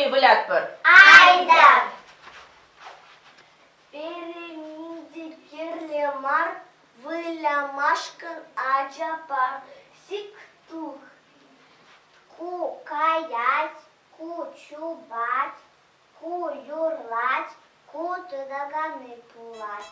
вӑйӑ вылятпӑр. Айта! Пирӗн кирлӗ мар вылямашкӑн ачапа сик тух. Ку каять, ку чупать, ку юрлать, ку тытаканни пулать.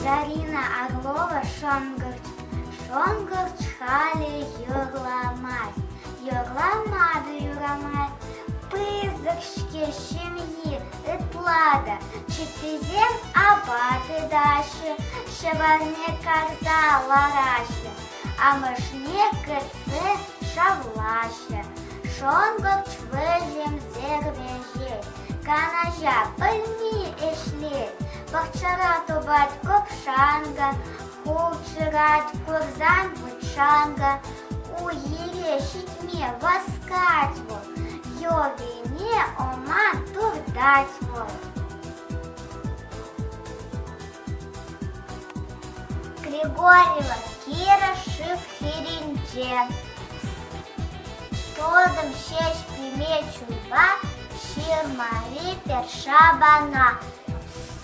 Дарина Орлова шӑнкӑрч. Шӑнкӑрч халӗ юрламасть. Юрлама та юрамасть. Пысӑк-ҫке ҫемйи ытла та. Чӗпписем апат ыйтаҫҫӗ, ҫӑварне карса лараҫҫӗ. Амӑшне кӗтсе шавлаҫҫӗ. Шӑнкӑрч вӗҫӗмсӗр вӗҫет. Канаҫа пӗлми ӗҫлет. Пахчара тупать кӑпшанкӑ, хулчӑрать курсан вут-шанкӑ. Уй-хире ҫитме васкать вӑл, йӑвине ӑма туртать вӑл. Григорьева Кира шыв хӗрринче. Тотӑм ҫеҫ пӳлме чулпа ҫырмари пӗр шапана.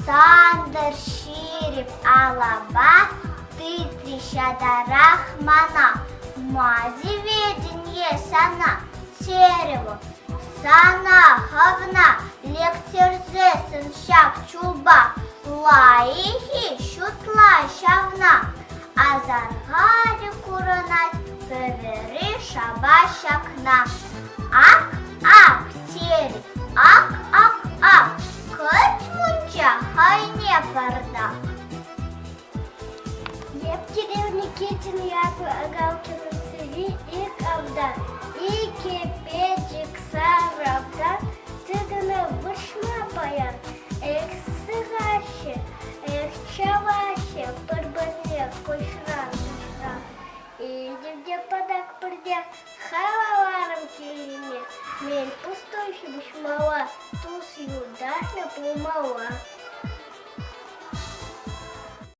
Сантӑр ҫирӗп алапа тытрӗ ҫатарах мана. Ма тиветӗн е сана, терӗ вӑл. Сана хӑвна лектерсессӗн ҫак чулпа лайӑх-и ҫутла ҫавна. Асӑрхарӗ курӑнать пӗвери шапа ҫакна. Ак-ак терӗ, ак-ак-ак, кӗт мунча хайне пӑртак. Эп Кирилл Никитин ятлӑ Галкин сӗви ик авта, икӗ печӗк сарӑпта тытӑнӑ вӑрҫма паян. Эх, сыхаҫҫӗ, эх, чаваҫҫӗ пӗр-пӗрне куҫран куҫран. Илтӗм те патак пӗрте халаларӑм килне. Мӗн пустуй ҫыпӑҫмалла, тус-юлташне пулмалла.